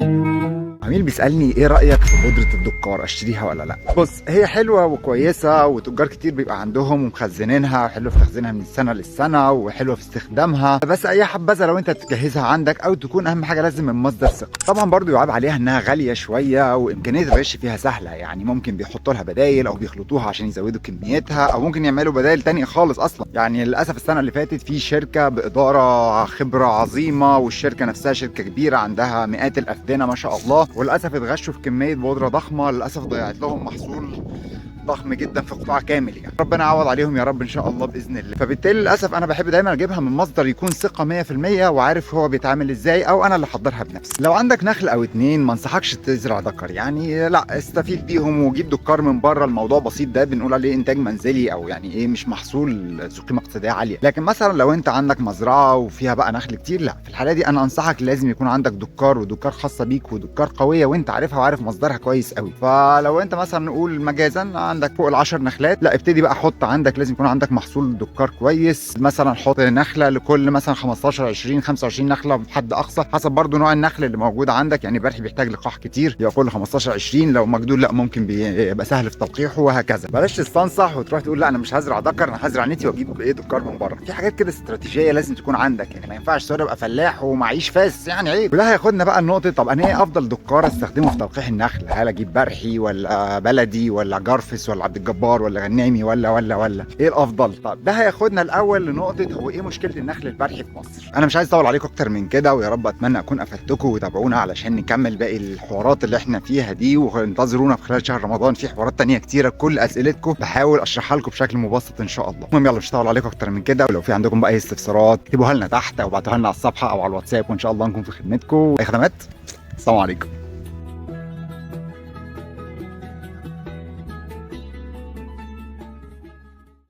عميل بيسالني ايه رايك في بودره الدكار، اشتريها ولا لا؟ بص، هي حلوة وكويسة، وتجار كتير بيبقى عندهم ومخزنينها، وحلوه في تخزينها من السنة للسنة، وحلوه في استخدامها. بس اي حبذا لو انت تجهزها عندك، او تكون اهم حاجة لازم من مصدر ثقة. طبعا برضو يعاب عليها انها غالية شوية، وامكانية الغش فيها سهلة، يعني ممكن بيحطوا لها بدايل او بيخلطوها عشان يزودوا كميتها، او ممكن يعملوا بدايل تانية خالص اصلا. يعني للاسف السنة اللي فاتت في شركة بادارة خبره عظيمة، والشركة نفسها شركة كبيرة عندها مئات الافدنه ما شاء الله، وللاسف اتغشوا في كمية بودره ضخمة، للاسف ضيعت لهم محصول ضخم جدا في قطاع كامل. يعني ربنا يعوض عليهم يا رب ان شاء الله باذن الله. فبالتالي للاسف انا بحب دايما اجيبها من مصدر يكون ثقة 100% وعارف هو بيتعامل ازاي، او انا اللي احضرها بنفسي. لو عندك نخل او اتنين ما انصحكش تزرع دكر، يعني لا، استفيد بيهم وجيب دكار من بره. الموضوع بسيط، ده بنقول عليه انتاج منزلي، او يعني ايه، مش محصول ذو قيمة اقتصادية عالية. لكن مثلا لو انت عندك مزرعة وفيها بقى نخل كتير، لا، في الحالة دي انا انصحك لازم يكون عندك دكار، ودكار خاصة بيك، ودكار قوية وانت عارفها وعارف مصدرها كويس قوي. فلو انت مثلا نقول مجازا عندك فوق ال10 نخلات، لا ابتدي بقى حط عندك، لازم يكون عندك محصول دكار كويس. مثلا حط نخله لكل مثلا 15 20 25 نخله بحد اقصى، حسب برضو نوع النخل اللي موجود عندك. يعني برحي بيحتاج لقاح كتير، يبقى كل 15 20، لو مجدول لا ممكن بيبقى سهل في تلقيحه وهكذا. بلاش تستنصح وتروح تقول لا انا مش هزرع دكر، انا هزرع نتي واجيب ايه دكار من بره. في حاجات كده استراتيجية لازم تكون عندك، يعني ما ينفعش تقول ابقى فلاح ومعيش فاس، يعني عيب. وده هياخدنا بقى النقطة، طب انا ايه افضل دكار استخدمه في تلقيح النخل؟ هل اجيب برحي ولا بلدي ولا جرفس ولا عبد الجبار ولا غنامي ولا ولا ولا ايه الافضل؟ طب ده هياخدنا الاول لنقطة، هو ايه مشكلة النخل البرحي في مصر؟ انا مش عايز اطول عليكم اكتر من كده، ويا رب اتمنى اكون افدتكم، وتابعونا علشان نكمل باقي الحوارات اللي احنا فيها دي، وانتظرونا في خلال شهر رمضان في حوارات تانية كتيرة. كل اسئلتكم بحاول اشرحها لكم بشكل مبسط ان شاء الله. المهم يلا مش هطول عليكم اكتر من كده، ولو في عندكم بقى اي استفسارات اكتبوها لنا تحت، او ابعتوها لنا على الصفحة او على الواتساب، وان شاء الله نكون في خدمتكم. اي خدمات. السلام عليكم.